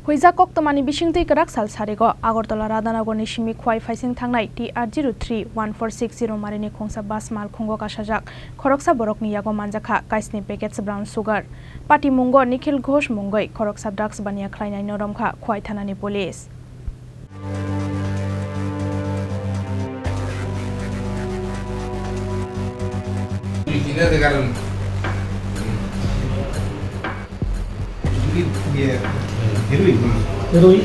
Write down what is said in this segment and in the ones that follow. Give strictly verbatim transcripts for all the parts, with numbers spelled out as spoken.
Huijak koktwmani bisingtwi kwrak sal sarigo Agartala Radhanagorni simi Khowai phaising thangnai T R zero three one four six zero marini khungsa bus malkhungo kasajak khoroksa borokni yago manjakha kaisni packets brown sugar. Patimungo Nikhil Ghosh mungwi khoroksa drugs baniya khlainaino romkha Khowai thanani police. Heroin.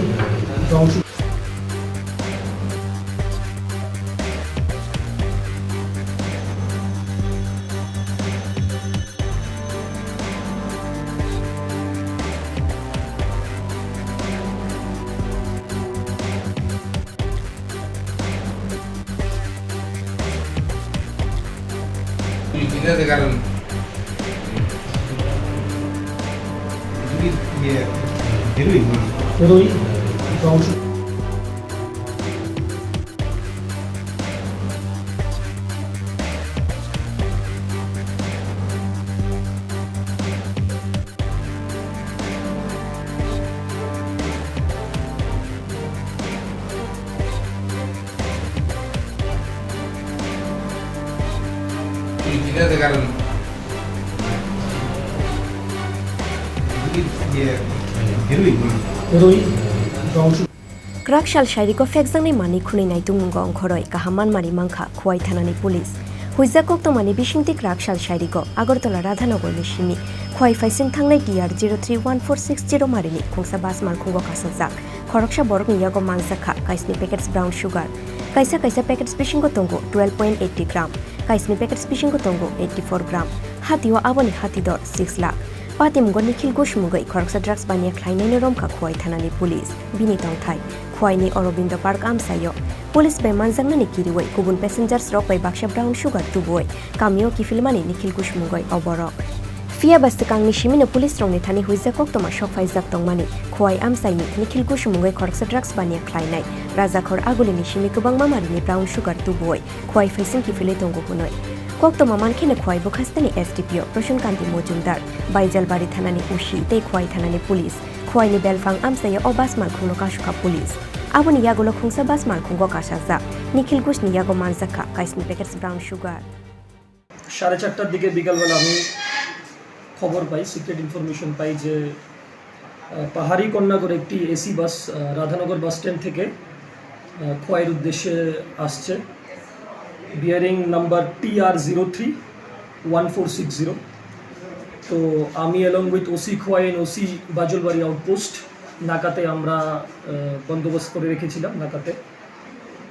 Kwrak sal sairiko phekjaknai manwi khwnwi naitung mungo ongkhorwi kaham manmani mankha Khowai thanani police. Huijak koktwmani bisingtwi kwrak sal sairiko Agartala Radhanagorni simi Khowai phaising thangnai T R zero three one four six zero marini khungsa bus malkhungo kasajak khoroksa borokni yago manjakha kaisni packets brown sugar. Kaisa kaisa packets bisingo tongo twelve point eighty gram, kaisni packets bisingo tongo eighty four gram. Hatio aboni hati dor six lakh. Patimungo Nikhil Ghosh mungwi khoroksa drugs baniya khlainaino romkha Khowai thanani police. Bini tongthai Khowai ni Aurobindo Park amchaio police bai manjaknani kiriwi kubun passengers rok bai baksa brown sugar tubuwi kamio kiphilmani Nikhil Ghosh mungwi o borok. Phiya ba swkangni simino police rokni thani huijak koktwma sok phaijak tongmani Khowai amchaini Nikhil Ghosh mungwi khoroksa drugs baniya khlainai Rajakhor Agulini simi kwbangma marini brown sugar tubuwi Khowai phaising kiphilwi tongo hwnwi. Koktwma mankheno Khowai bwkhasteni S D P O Prasun Kanti Mojumdar, Baijalbari thanani O C tei Khowai thanani police, Khowai ni belphang amchaio o bus malkhungno kasukha police. Aboni yagulo khungsa bus malkhungo kasajak Nikhil Ghosh ni yago manjakha kaisni packets brown sugar. সাড়ে চারটার দিকে বিকালবেলা আমি খবর পাই, secret information পাই যে আহ, পাহাড়ি কন্যাগর একটি এসি বাস, আহ, রাধানগর বাস স্ট্যান্ড থেকে, আহ, খোয়াইর উদ্দেশ্যে আসছে, bearing number T R zero three one four six zero। তো আমি along with O C Khowai and O C বাজলবাড়ি আউটপোস্ট নাকাতে আমরা, আহ, বন্দোবস্ত করে রেখেছিলাম নাকাতে।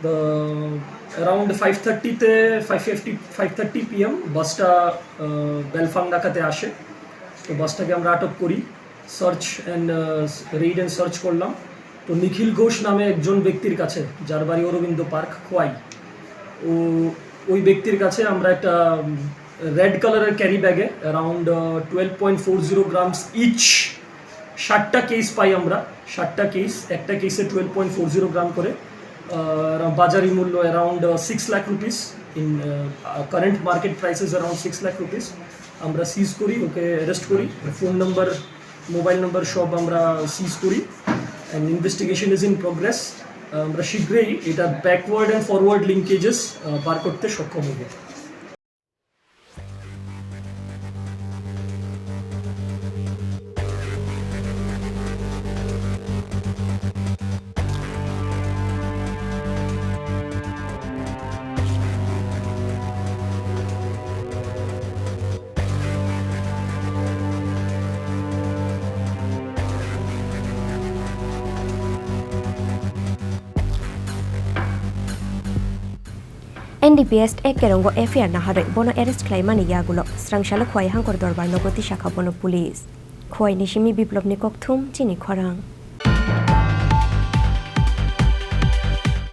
তো অ্যারাউন্ড ফাইভ থার্টিতে, five fifty, five thirty PM বাসটা, আহ, বেলফাং নাকাতে আসে। তো বাসটাকে আমরা আটক করি। Search and, ah, raid and search করলাম। তো নিখিল ঘোষ নামে একজন ব্যক্তির কাছে, যার বাড়ি অরবিন্দ পার্ক, খোয়াই, ও, ওই ব্যক্তির কাছে আমরা একটা, উম, রেড কালারের ক্যারি ব্যাগে around, uh, twelve point four zero grams each সাতটা কেস পাই আমরা, সাতটা কেস, একটা কেসে twelve point four zero gram করে, আহ, বাজারি মূল্য around, uh, six lakh rupees, in, uh, current market prices around six lakh rupees. আমরা সিজ করি, ওকে অ্যারেস্ট করি, ফোন নাম্বার, মোবাইল নাম্বার সব আমরা সিজ করি। And investigation is in progress। আমরা শীঘ্রই এটা ব্যাকওয়ার্ড অ্যান্ড ফরওয়ার্ড লিঙ্কেজেস, আহ, বার করতে সক্ষম হব। N D P S Act kerongo F I R naharwi bono arrest khlaimani yagulo srangsalo Khowai Hangkor Dorbar nogo tisakha bono police. Khowai ni simi Biplop ni kokthum chini khorang.